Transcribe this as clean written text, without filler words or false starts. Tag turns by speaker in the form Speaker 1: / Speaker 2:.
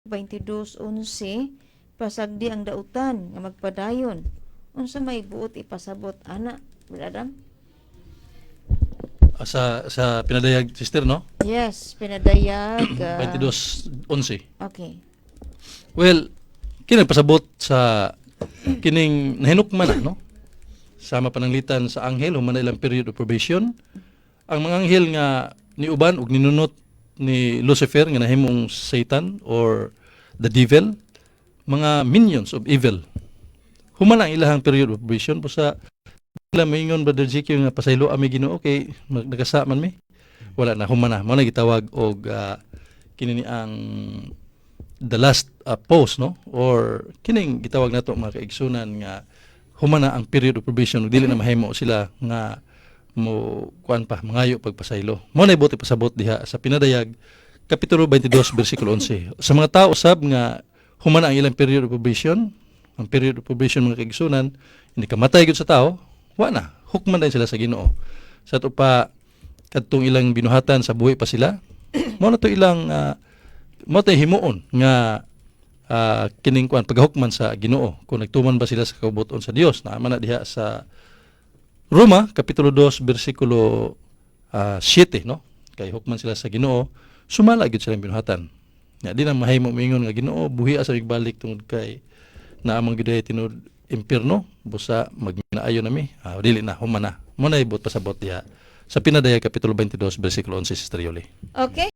Speaker 1: 22:11, pasagdi ang dautan nga magpadayon. Unsa may buot ipasabot ana, Brother Adam?
Speaker 2: Sa Pinadayag, sister, no?
Speaker 1: Yes, Pinadayag.
Speaker 2: 22:11.
Speaker 1: Okay.
Speaker 2: Well, kini pasabot sa kining nahinukman na, no? Sama pananglitan sa anghel, human na ilang period of probation. Ang mga anghel nga niuban og ninunot ni Lucifer nga nahimong Satan or the devil, mga minions of evil. Human ang ilahang period of probation, busa sila moingon, Brother GQ, nga pasaylo ami, Ginoo, kay nagasa man mi. Wala na, human na. Mao na gitawag og kini ni ang the last post, no, or kining gitawag nato, mga kaigsunan, nga human na ang period of probation ug dili na mahimo sila nga mo kuan pa, mangayo pagpasaylo. Mao na buot ipasabot diha sa Pinadayag kapitulo 22 bersikulo 11. Sa mga tao sab nga human na ang ilang period of probation, ang period of probation, mga kaigsunan, hindi kamatay gyud sa tao, wa na, hukman din sila sa Ginoo. Sa ato pa, kadtong ilang binuhatan sa buhi pa sila, mao na to ilang mao tay himuon nga kining kuan, pagahukman sa Ginoo kung nagtuman ba sila sa kabubut-on sa Dios. Naa man na diha sa Roma kapitulo 2 bersikulo 7, no, kay hukman sila sa Ginoo sumala gyud silang binuhatan. Nya di na mahimo moingon nga, "Ginoo, buhi sa balik tungod kay naa man gyud tinud impierno, busa magminaayo nami." Dili na, human na. Mao na buot pasabot diha sa Pinadayag kapitulo 22 bersikulo 11, Sister Yoli.
Speaker 1: Okay.